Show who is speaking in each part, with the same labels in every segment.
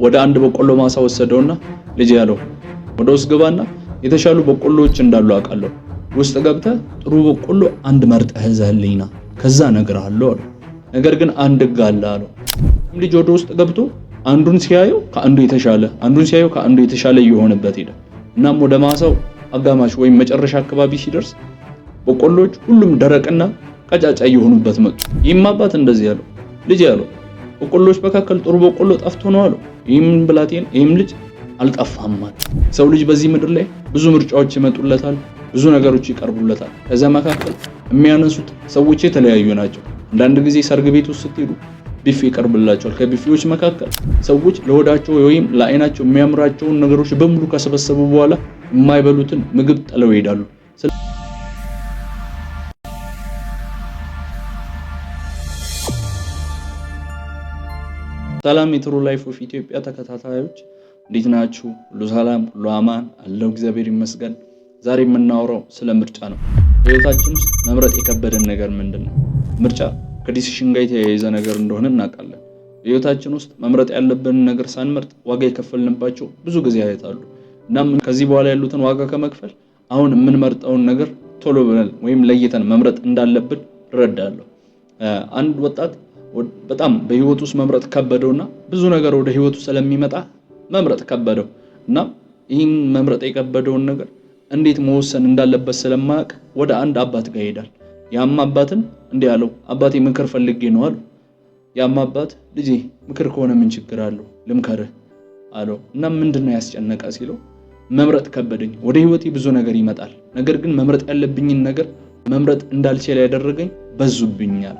Speaker 1: ወደ አንድ በቆሎ ማሳ ወሰደውና ልጅ ያለው ወደ ውስጥ ግባና የተሻሉ በቆሎዎች እንዳሉ አውቃለሁ። ውስጥ ገብተህ ጥሩ በቆሎ አንድ መርጠህ ይዘህልኝ ና፣ ከዛ እነግርሃለሁ አለው። ነገር ግን አንድ ሕግ አለ አለው። ልጅ ወደ ውስጥ ገብቶ አንዱን ሲያየው ከአንዱ የተሻለ አንዱን ሲያየው ከአንዱ የተሻለ እየሆነበት ሄደ። እናም ወደ ማሳው አጋማሽ ወይም መጨረሻ አካባቢ ሲደርስ በቆሎች ሁሉም ደረቅና ቀጫጫ እየሆኑበት መጡ። ይህም አባት እንደዚህ ያለው ልጅ ያለው በቆሎች መካከል ጥሩ በቆሎ ጠፍቶ ነው አለው። ይህም ብላቴን ይህም ልጅ አልጠፋም አለ። ሰው ልጅ በዚህ ምድር ላይ ብዙ ምርጫዎች ይመጡለታል፣ ብዙ ነገሮች ይቀርቡለታል። ከዚያ መካከል የሚያነሱት ሰዎች የተለያዩ ናቸው። አንዳንድ ጊዜ ሰርግ ቤት ውስጥ ስትሄዱ ቢፌ ይቀርብላቸዋል። ከቢፌዎች መካከል ሰዎች ለሆዳቸው ወይም ለዓይናቸው የሚያምራቸውን ነገሮች በሙሉ ከሰበሰቡ በኋላ የማይበሉትን ምግብ ጥለው ይሄዳሉ። ሰላም የ True Life of Ethiopia ተከታታዮች እንዴት ናችሁ? ሁሉ ሰላም፣ ሁሉ አማን አለው፣ እግዚአብሔር ይመስገን። ዛሬ የምናወራው ስለ ምርጫ ነው። በህይወታችን ውስጥ መምረጥ የከበደን ነገር ምንድን ነው? ምርጫ ከ decision ጋር የተያያዘ ነገር እንደሆነ እናውቃለን። በህይወታችን ውስጥ መምረጥ ያለብንን ነገር ሳንመርጥ ዋጋ የከፈልንባቸው ብዙ ጊዜ ያየታሉ። እናም ከዚህ በኋላ ያሉትን ዋጋ ከመክፈል አሁን የምንመርጠውን ነገር ቶሎ ብለን ወይም ለይተን መምረጥ እንዳለብን እረዳለሁ። አንድ ወጣት በጣም በህይወቱ ውስጥ መምረጥ ከበደውና ብዙ ነገር ወደ ህይወቱ ስለሚመጣ መምረጥ ከበደው እና ይህን መምረጥ የከበደውን ነገር እንዴት መወሰን እንዳለበት ስለማያውቅ ወደ አንድ አባት ጋር ይሄዳል። ያም አባትን እንዲህ አለው፣ አባቴ ምክር ፈልጌ ነው አለው። ያም አባት ልጄ ምክር ከሆነ ምን ችግር አለው ልምከርህ አለው። እና ምንድን ነው ያስጨነቀ ሲለው መምረጥ ከበደኝ፣ ወደ ህይወቴ ብዙ ነገር ይመጣል፣ ነገር ግን መምረጥ ያለብኝን ነገር መምረጥ እንዳልችል ያደረገኝ በዙብኛል።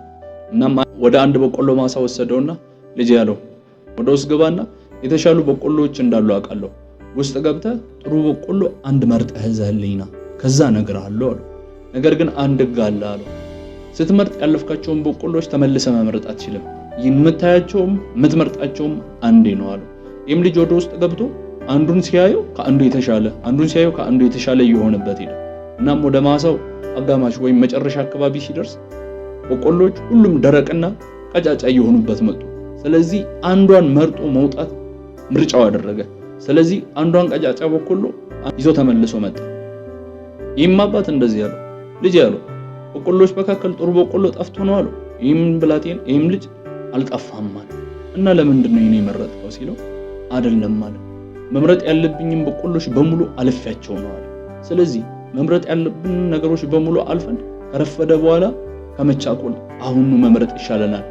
Speaker 1: እናም ወደ አንድ በቆሎ ማሳ ወሰደውና ልጅ ያለው ወደ ውስጥ ግባና የተሻሉ በቆሎዎች እንዳሉ አውቃለሁ። ውስጥ ገብተህ ጥሩ በቆሎ አንድ መርጠህ ይዘህልኝ ና፣ ከዛ እነግርሃለሁ አለው። ነገር ግን አንድ ሕግ አለ አለው። ስትመርጥ ያለፍካቸውን በቆሎዎች ተመልሰህ መምረጥ አትችልም። የምታያቸውም የምትመርጣቸውም አንዴ ነው አለው። ይህም ልጅ ወደ ውስጥ ገብቶ አንዱን ሲያየው ከአንዱ የተሻለ አንዱን ሲያየው ከአንዱ የተሻለ እየሆነበት ሄደ። እናም ወደ ማሳው አጋማሽ ወይም መጨረሻ አካባቢ ሲደርስ በቆሎች ሁሉም ደረቅና ቀጫጫ እየሆኑበት መጡ። ስለዚህ አንዷን መርጦ መውጣት ምርጫው አደረገ። ስለዚህ አንዷን ቀጫጫ በቆሎ ይዞ ተመልሶ መጣ። ይህም አባት እንደዚህ ያለው ልጅ ያለው በቆሎች መካከል ጥሩ በቆሎ ጠፍቶ ነው አለው። ይህም ብላቴን ይህም ልጅ አልጠፋም አለ። እና ለምንድን ነው ይሄን የመረጥከው ሲለው አይደለም አለ፣ መምረጥ ያለብኝም በቆሎች በሙሉ አልፌያቸው ነው አለ። ስለዚህ መምረጥ ያለብን ነገሮች በሙሉ አልፈን ከረፈደ በኋላ ከመቻኮል አሁኑ መምረጥ ይሻለናል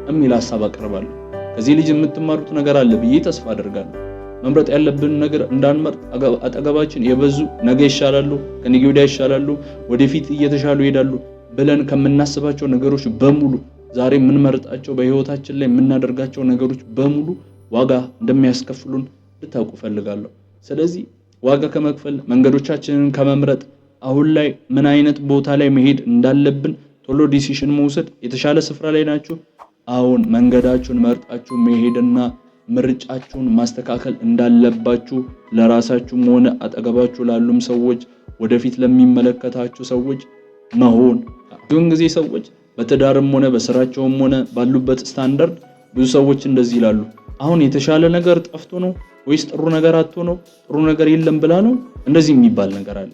Speaker 1: የሚል ሀሳብ አቀርባለሁ። ከዚህ ልጅ የምትማሩት ነገር አለ ብዬ ተስፋ አደርጋለሁ። መምረጥ ያለብን ነገር እንዳንመርጥ አጠገባችን የበዙ ነገ ይሻላሉ፣ ከነገ ወዲያ ይሻላሉ፣ ወደፊት እየተሻሉ ይሄዳሉ ብለን ከምናስባቸው ነገሮች በሙሉ ዛሬ የምንመርጣቸው በህይወታችን ላይ የምናደርጋቸው ነገሮች በሙሉ ዋጋ እንደሚያስከፍሉን ልታውቁ እፈልጋለሁ። ስለዚህ ዋጋ ከመክፈል መንገዶቻችንን ከመምረጥ አሁን ላይ ምን አይነት ቦታ ላይ መሄድ እንዳለብን ቶሎ decision መውሰድ የተሻለ ስፍራ ላይ ናችሁ። አሁን መንገዳችሁን መርጣችሁ መሄድና ምርጫችሁን ማስተካከል እንዳለባችሁ ለራሳችሁም ሆነ አጠገባችሁ ላሉም ሰዎች ወደፊት ለሚመለከታችሁ ሰዎች መሆን። ብዙውን ጊዜ ሰዎች በትዳርም ሆነ በስራቸውም ሆነ ባሉበት ስታንዳርድ ብዙ ሰዎች እንደዚህ ይላሉ። አሁን የተሻለ ነገር ጠፍቶ ነው ወይስ ጥሩ ነገር አጥቶ ነው? ጥሩ ነገር የለም ብላ ነው? እንደዚህ የሚባል ነገር አለ።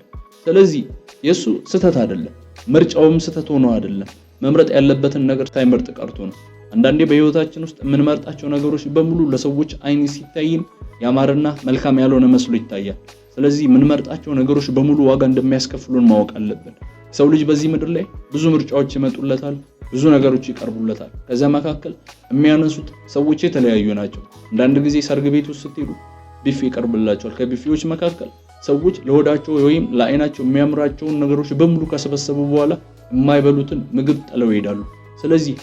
Speaker 1: ስለዚህ የእሱ ስህተት አይደለም፣ ምርጫውም ስህተት ሆኖ አይደለም። መምረጥ ያለበትን ነገር ሳይመርጥ ቀርቶ ነው። አንዳንዴ በህይወታችን ውስጥ የምንመርጣቸው ነገሮች በሙሉ ለሰዎች አይን ሲታይን ያማረና መልካም ያልሆነ መስሎ ይታያል። ስለዚህ የምንመርጣቸው ነገሮች በሙሉ ዋጋ እንደሚያስከፍሉን ማወቅ አለብን። ሰው ልጅ በዚህ ምድር ላይ ብዙ ምርጫዎች ይመጡለታል፣ ብዙ ነገሮች ይቀርቡለታል። ከዚያ መካከል የሚያነሱት ሰዎች የተለያዩ ናቸው። አንዳንድ ጊዜ ሰርግ ቤት ውስጥ ስትሄዱ ቢፌ ይቀርብላቸዋል። ከቢፌዎች መካከል ሰዎች ለሆዳቸው ወይም ለዓይናቸው የሚያምራቸውን ነገሮች በሙሉ ከሰበሰቡ በኋላ የማይበሉትን ምግብ ጥለው ይሄዳሉ። ስለዚህ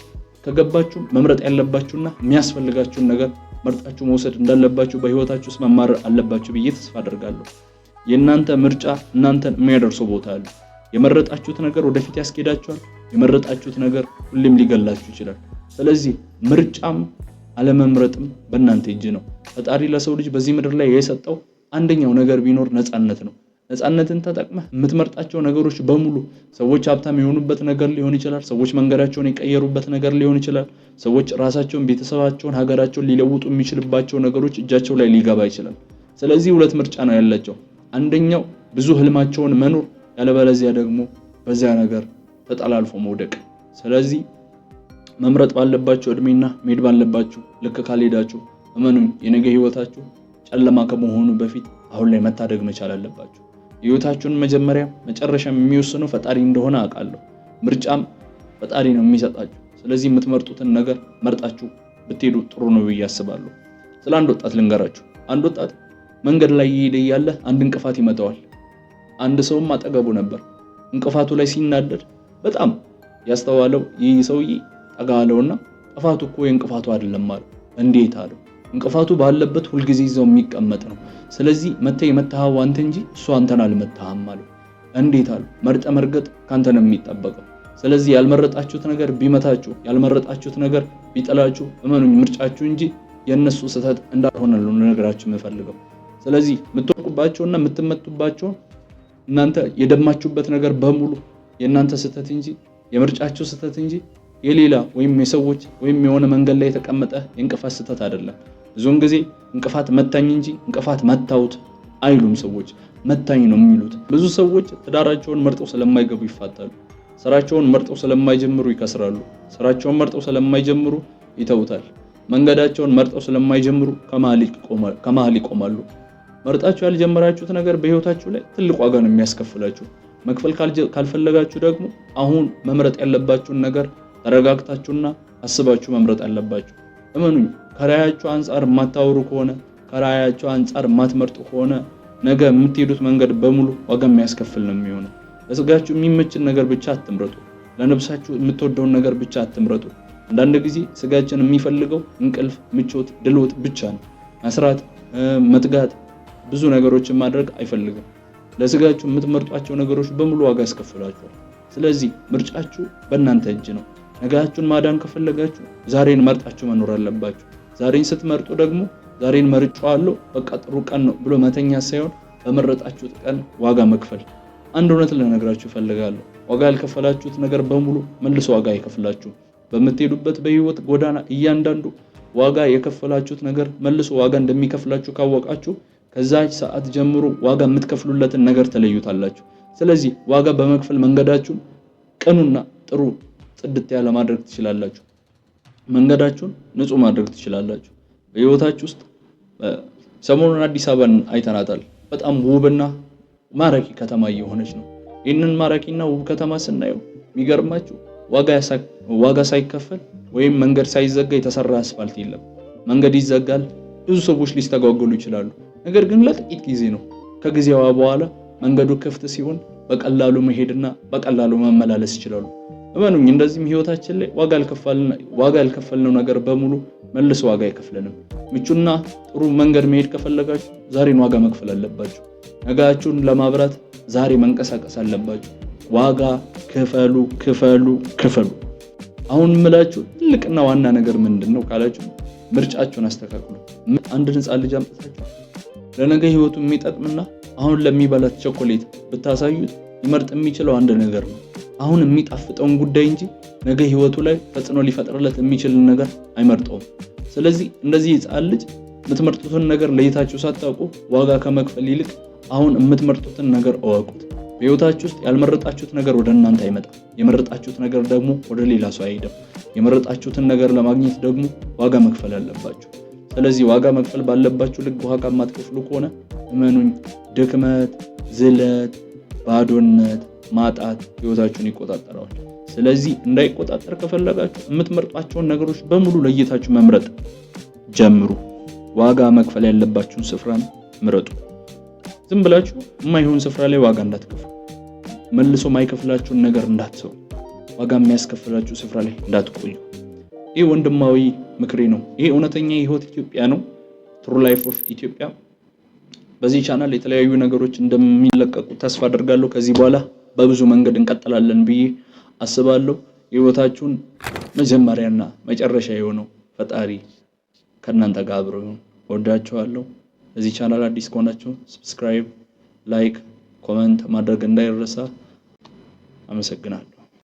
Speaker 1: ከገባችሁ መምረጥ ያለባችሁና የሚያስፈልጋችሁን ነገር መርጣችሁ መውሰድ እንዳለባችሁ በህይወታችሁ ውስጥ መማር አለባችሁ ብዬ ተስፋ አደርጋለሁ። የእናንተ ምርጫ እናንተን የሚያደርሰው ቦታ አለ። የመረጣችሁት ነገር ወደፊት ያስኬዳችኋል። የመረጣችሁት ነገር ሁሌም ሊገላችሁ ይችላል። ስለዚህ ምርጫም አለመምረጥም በእናንተ እጅ ነው። ፈጣሪ ለሰው ልጅ በዚህ ምድር ላይ የሰጠው አንደኛው ነገር ቢኖር ነፃነት ነው። ነፃነትን ተጠቅመህ የምትመርጣቸው ነገሮች በሙሉ ሰዎች ሀብታም የሆኑበት ነገር ሊሆን ይችላል። ሰዎች መንገዳቸውን የቀየሩበት ነገር ሊሆን ይችላል። ሰዎች ራሳቸውን፣ ቤተሰባቸውን፣ ሀገራቸውን ሊለውጡ የሚችልባቸው ነገሮች እጃቸው ላይ ሊገባ ይችላል። ስለዚህ ሁለት ምርጫ ነው ያላቸው። አንደኛው ብዙ ህልማቸውን መኖር፣ ያለበለዚያ ደግሞ በዚያ ነገር ተጠላልፎ መውደቅ። ስለዚህ መምረጥ ባለባችሁ እድሜና መሄድ ባለባችሁ ልክ ካልሄዳችሁ እመኑኝ የነገ ህይወታችሁ ጨለማ ከመሆኑ በፊት አሁን ላይ መታደግ መቻል አለባችሁ። ህይወታችሁን መጀመሪያ መጨረሻ የሚወስነው ፈጣሪ እንደሆነ አውቃለሁ። ምርጫም ፈጣሪ ነው የሚሰጣችሁ። ስለዚህ የምትመርጡትን ነገር መርጣችሁ ብትሄዱ ጥሩ ነው ብዬ አስባለሁ። ስለ አንድ ወጣት ልንገራችሁ። አንድ ወጣት መንገድ ላይ እየሄደ እያለ አንድ እንቅፋት ይመታዋል። አንድ ሰውም አጠገቡ ነበር። እንቅፋቱ ላይ ሲናደድ በጣም ያስተዋለው ይህ ሰውዬ ጠጋ አለውና ጥፋቱ እኮ የእንቅፋቱ አይደለም አለው። እንዴት አለው። እንቅፋቱ ባለበት ሁልጊዜ ይዘው የሚቀመጥ ነው። ስለዚህ መተህ የመታኸው አንተ እንጂ እሱ አንተን አልመታህም አለው። እንዴት አለው። መርጠ መርገጥ ካንተ ነው የሚጠበቀው። ስለዚህ ያልመረጣችሁት ነገር ቢመታችሁ፣ ያልመረጣችሁት ነገር ቢጠላችሁ፣ እመኑኝ ምርጫችሁ እንጂ የእነሱ ስህተት እንዳልሆነ ነው ልነግራችሁ የምፈልገው። ስለዚህ የምትወድቁባቸውና የምትመቱባቸው እናንተ የደማችሁበት ነገር በሙሉ የእናንተ ስህተት እንጂ የምርጫችሁ ስህተት እንጂ የሌላ ወይም የሰዎች ወይም የሆነ መንገድ ላይ የተቀመጠ የእንቅፋት ስህተት አይደለም። ብዙውን ጊዜ እንቅፋት መታኝ እንጂ እንቅፋት መታውት አይሉም ሰዎች፣ መታኝ ነው የሚሉት። ብዙ ሰዎች ትዳራቸውን መርጠው ስለማይገቡ ይፋታሉ። ስራቸውን መርጠው ስለማይጀምሩ ይከስራሉ። ስራቸውን መርጠው ስለማይጀምሩ ይተውታል። መንገዳቸውን መርጠው ስለማይጀምሩ ከመሃል ይቆማሉ። መርጣችሁ ያልጀመራችሁት ነገር በህይወታችሁ ላይ ትልቅ ዋጋ ነው የሚያስከፍላችሁ። መክፈል ካልፈለጋችሁ ደግሞ አሁን መምረጥ ያለባችሁን ነገር ተረጋግታችሁና አስባችሁ መምረጥ አለባችሁ። እመኑኝ ከራያችሁ አንጻር የማታወሩ ከሆነ፣ ከራያችሁ አንጻር የማትመርጡ ከሆነ ነገ የምትሄዱት መንገድ በሙሉ ዋጋ የሚያስከፍል ነው የሚሆነው። ለስጋችሁ የሚመችን ነገር ብቻ አትምረጡ። ለነፍሳችሁ የምትወደውን ነገር ብቻ አትምረጡ። አንዳንድ ጊዜ ስጋችን የሚፈልገው እንቅልፍ፣ ምቾት፣ ድሎት ብቻ ነው። መስራት፣ መትጋት፣ ብዙ ነገሮችን ማድረግ አይፈልግም። ለስጋችሁ የምትመርጧቸው ነገሮች በሙሉ ዋጋ ያስከፍላችኋል። ስለዚህ ምርጫችሁ በእናንተ እጅ ነው። ነጋችሁን ማዳን ከፈለጋችሁ ዛሬን መርጣችሁ መኖር አለባችሁ። ዛሬን ስትመርጡ ደግሞ ዛሬን መርጬዋለሁ በቃ ጥሩ ቀን ነው ብሎ መተኛ ሳይሆን በመረጣችሁት ቀን ዋጋ መክፈል። አንድ እውነት ልነግራችሁ እፈልጋለሁ። ዋጋ ያልከፈላችሁት ነገር በሙሉ መልሶ ዋጋ አይከፍላችሁ። በምትሄዱበት በህይወት ጎዳና እያንዳንዱ ዋጋ የከፈላችሁት ነገር መልሶ ዋጋ እንደሚከፍላችሁ ካወቃችሁ ከዛች ሰዓት ጀምሮ ዋጋ የምትከፍሉለትን ነገር ተለዩታላችሁ። ስለዚህ ዋጋ በመክፈል መንገዳችሁን ቅኑና ጥሩ ጽድት ያለ ማድረግ ትችላላችሁ። መንገዳችሁን ንጹህ ማድረግ ትችላላችሁ። በህይወታችሁ ውስጥ ሰሞኑን አዲስ አበባን አይተናታል። በጣም ውብና ማራኪ ከተማ እየሆነች ነው። ይህንን ማራኪና ውብ ከተማ ስናየው የሚገርማችሁ ዋጋ ሳይከፈል ወይም መንገድ ሳይዘጋ የተሰራ አስፋልት የለም። መንገድ ይዘጋል፣ ብዙ ሰዎች ሊስተጓጎሉ ይችላሉ። ነገር ግን ለጥቂት ጊዜ ነው። ከጊዜዋ በኋላ መንገዱ ክፍት ሲሆን በቀላሉ መሄድና በቀላሉ መመላለስ ይችላሉ። እመኑኝ እንደዚህም ህይወታችን ላይ ዋጋ ያልከፈልነው ነገር በሙሉ መልሶ ዋጋ አይከፍለንም። ምቹና ጥሩ መንገድ መሄድ ከፈለጋችሁ ዛሬን ዋጋ መክፈል አለባችሁ። ነጋችሁን ለማብራት ዛሬ መንቀሳቀስ አለባችሁ። ዋጋ ክፈሉ፣ ክፈሉ፣ ክፈሉ። አሁን የምላችሁ ትልቅና ዋና ነገር ምንድን ነው ካላችሁ ምርጫችሁን አስተካክሉ። አንድ ህፃን ልጅ አምጥታችሁ ለነገ ህይወቱ የሚጠቅምና አሁን ለሚበላት ቸኮሌት ብታሳዩት ሊመርጥ የሚችለው አንድ ነገር ነው። አሁን የሚጣፍጠውን ጉዳይ እንጂ ነገ ህይወቱ ላይ ተጽዕኖ ሊፈጥርለት የሚችልን ነገር አይመርጠውም። ስለዚህ እንደዚህ ህፃን ልጅ የምትመርጡትን ነገር ለይታችሁ ሳታውቁ ዋጋ ከመክፈል ይልቅ አሁን የምትመርጡትን ነገር እወቁት። በህይወታችሁ ውስጥ ያልመረጣችሁት ነገር ወደ እናንተ አይመጣም። የመረጣችሁት ነገር ደግሞ ወደ ሌላ ሰው አይሄድም። የመረጣችሁትን ነገር ለማግኘት ደግሞ ዋጋ መክፈል አለባችሁ። ስለዚህ ዋጋ መክፈል ባለባችሁ ልክ ዋጋ የማትከፍሉ ከሆነ እመኑኝ ድክመት፣ ዝለት፣ ባዶነት፣ ማጣት ህይወታችሁን ይቆጣጠረዋል። ስለዚህ እንዳይቆጣጠር ከፈለጋችሁ የምትመርጧቸውን ነገሮች በሙሉ ለይታችሁ መምረጥ ጀምሩ። ዋጋ መክፈል ያለባችሁን ስፍራን ምረጡ። ዝም ብላችሁ የማይሆን ስፍራ ላይ ዋጋ እንዳትከፍሉ፣ መልሶ ማይከፍላችሁን ነገር እንዳትሰሩ፣ ዋጋ የሚያስከፍላችሁ ስፍራ ላይ እንዳትቆዩ። ይህ ወንድማዊ ምክሬ ነው። ይሄ እውነተኛ የህይወት ኢትዮጵያ ነው። True Life of Ethiopia። በዚህ ቻናል የተለያዩ ነገሮች እንደሚለቀቁ ተስፋ አደርጋለሁ። ከዚህ በኋላ በብዙ መንገድ እንቀጥላለን ብዬ አስባለሁ። የህይወታችሁን መጀመሪያና መጨረሻ የሆነው ፈጣሪ ከእናንተ ጋር አብሮ ይሁን። እወዳችኋለሁ። እዚህ ቻናል አዲስ ከሆናችሁ subscribe፣ like፣ Comment ማድረግ እንዳይረሳ። አመሰግናለሁ።